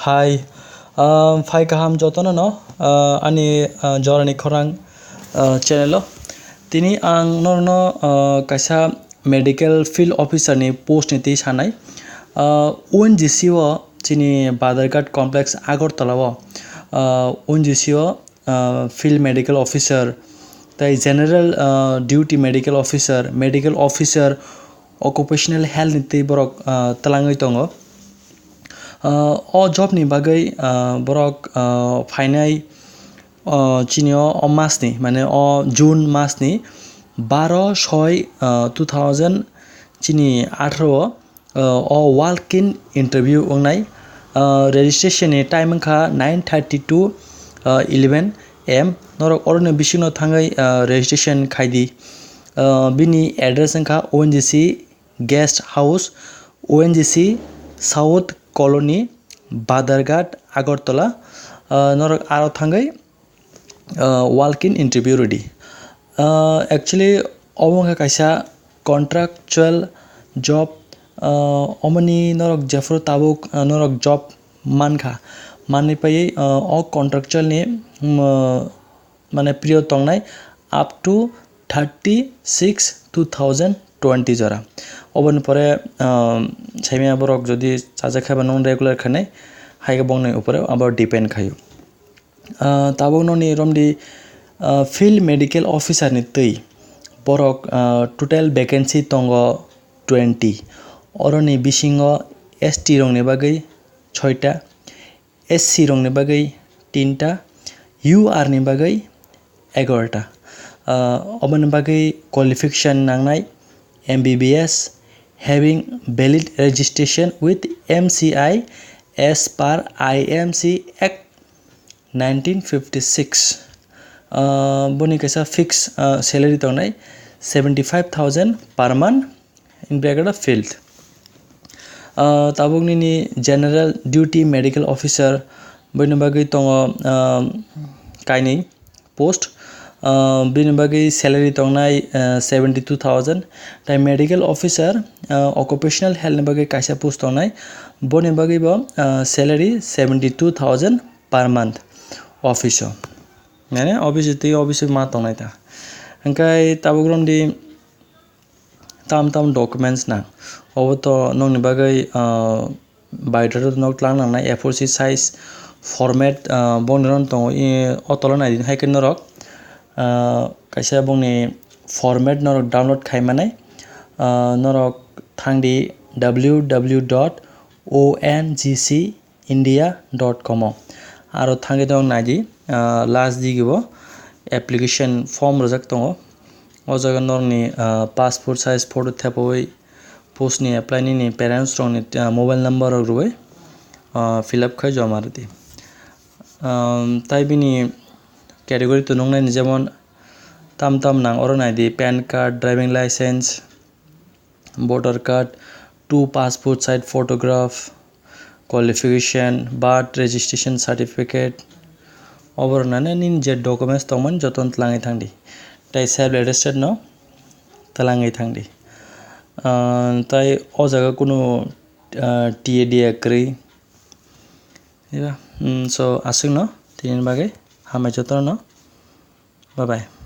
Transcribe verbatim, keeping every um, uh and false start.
Hai, ah, phai kaham jotono no, ah, ani, ah, jorani khorang, ah, channel o. Tini ang norno, ah, kaisa medical field officer ni post ni twi sanai. Ah, O N G C o chini Badharghat Complex Agartala o, ah, O N G C o, ah, Field Medical Officer, tai General, ah, Duty Medical Officer, Medical Officer, Occupational Health ni twi borok, ah, twlangwi tongo. Ah, o job ni bagwi, ah, borok, ah, phainai, ah, chini o, o mas ni, mane o June mas ni baro soi, ah, two thousand chini atharo o, ah, o walk-in interview wngnai. Ah, registration ni time wngkha nine thirty to, ah, eleven A M. Norok oroni bisingo thangwi, ah, registration khai di. Ah, bini address wngkha O N G C Guest House, O N G C South Colony, Badharghat, Agartala. Ah, norok aro thangwi, ah, walk-in interview rwdi. Ah, actually, obo wngkha kaisa contractual job. Ah, omoni norok jephuru tabuk, ah, norok job mankha, manwi paiwi, ah, o contractual ni, mm, ah, mane period tongnai up to thirty six two thousand twenty jora. Oboni pore, ah, saimaya borok jodi chajak khe ba nwng regular khainai, hai khe bongni upore abo depend khaio. Ah, tabuk noni romdi, ah, Field Medical Officer ni twi borok, ah, total vacancy tongo twenty. Oroni bisingo S T rokni bagwi soita, S C rokni bagwi tinta, U R ni bagwi egarota. Ah, oboni bagwi qualification nangnai M B B S, having valid registration with M C I as per I M C Act nineteen fifty six. Ah, boni kaisa fix, ah, salary tongnai seventy five thousand per month in bracket of field. Ah, tabuk nini General Duty Medical Officer, bini bagwi tongo, ah, kainwi post. Ah, bini bagwi salary tongnai, ah, seventy two thousand. Tai Medical Officer, ah, Occupational Health ni bagwi kaisa post tongnai, boni bagwi bo, ah, salary seventy two thousand per month office o. Mane office twi office ma tongnai ta. Hingkai tabuk romdi tam tam documents nang. Obo to nokni bagwi, ah, biodata nok tlang nangnai A four sheet size format, ah, bongni ron tongo. I, o tola naidi hai khe norok, ah, kaisa bongni format norok download khai manai. Ah, norok thangdi W W W dot O N G C india dot com o. Aro thangwi tong naidi, ah, last digi bo application form rwjak tongo. O jaga norokni, ah, passport size photo thepawi post ni apply nini parents rokni, ah, mobile number rok rwwi, ah, fill up khai joma rwdi. Um, tai bini category to nuknai ni jemon tam tam nang oro naidi pan card, driving license, voter card, two passport size photograph, qualification, birth registration certificate, obo rwnani nini je documents tongmani jotono twlangwi thangdi. Tai self attested no twlangwi thangdi. Ah, tai o jaga kunu, ah, T A D A kwrwi. Diba? Hmm, so aswkno tini bagwi hambai jotono. Bye bye.